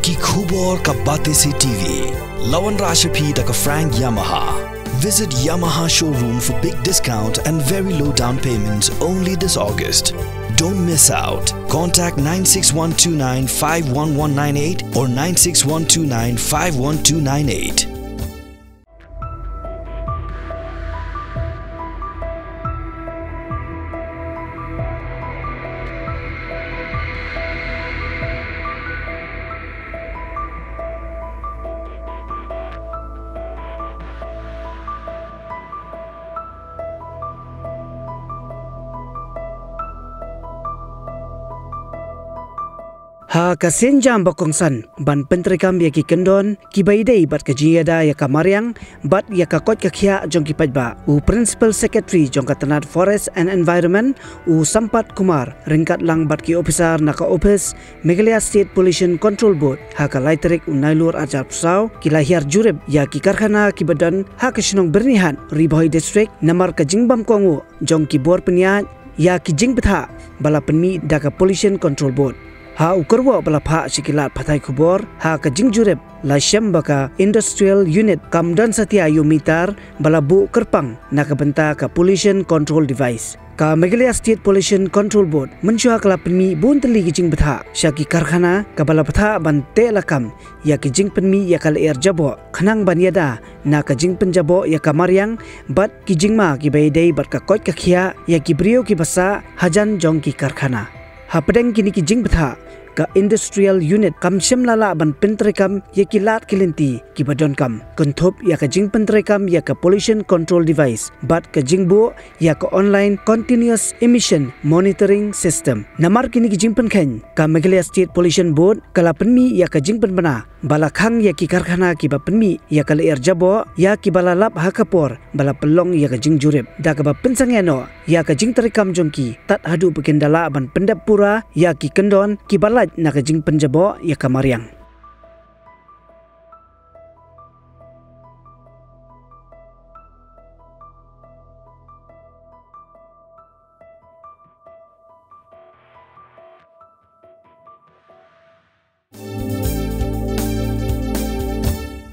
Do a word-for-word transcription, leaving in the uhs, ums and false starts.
Ki khubor ka Batesi T V. La wanrah sha phi da ka Frank Yamaha. Visit Yamaha showroom for big discount and very low down payments only this August. Don't miss out. Contact nine six one two nine five one one nine eight or nine six one two nine five one two nine eight. Ha ka sienjam ba kongsan ban pyntreikam ïa ki kyndon kiba ïadei bad ka jingïada ïa ka mariang bad ïa ka koit ka khiah jong ki paidbah, u Principal Secretary jong ka tnat Forest and Environment, u Sampat Kumar, ryngkat lang bad ki ophisar na ka ophis Meghalaya State Pollution Control Board, ha ka lai tarik u Nailur arhajar arphew saw, ki la hiar jurip ïa ki karkhana kiba don ha ka shnong Byrnihat, Ri Bhoi District, namar ka jingbym kohnguh jong ki bor pynïaid ïa ki jingbthah ba la pynmih da ka Pollution Control Board. Ha u kyrwoh ba la phah sha ki lad pathai khubor, ha ka jingjurip la shem ba ka Industrial Unit kam don satia ïa u mitar ba la buh kyrpang na ka bynta ka Pollution Control Device. Ka Meghalaya State Pollution Control Board mynshuwa ka la pynmih bun tylli ki jingbthah sha ki karkhana kaba la bthah ban tehlakam ïa ki jingpynmih ïa ka lyer jaboh khnang ban ïada na ka jingpynjaboh ïa ka mariang bad ki jingma kiba ïadei bad ka koit ka khiah ïa ki briew kiba sah hajan jong ki karkhana. Hapdeng kine ki jingbthah, ka Industrial Unit kam shym la lah ban pyntreikam ïa ki lad ki lynti kiba donkam, kynthup ïa ka jingpyntreikam ïa ka Pollution Control Device bad ka jingbuh ïa ka Online Continuous Emission Monitoring System. Namar kine ki jingpynkheiñ, ka Meghalaya State Pollution Board ka la pynmih ïa ka jingpynbna ba la khang ïa ki karkhana kiba pynmih ïa ka lyer jaboh ïa kiba la lap ha ka por ba la pynlong ïa ka jingjurip, da kaba pynsangeh noh ïa ka jingtreikam jong ki tad haduh ba kin da lah ban pyndep pura ïa ki kyndon kiba lait na ka jingpynjaboh ïa ka mariang.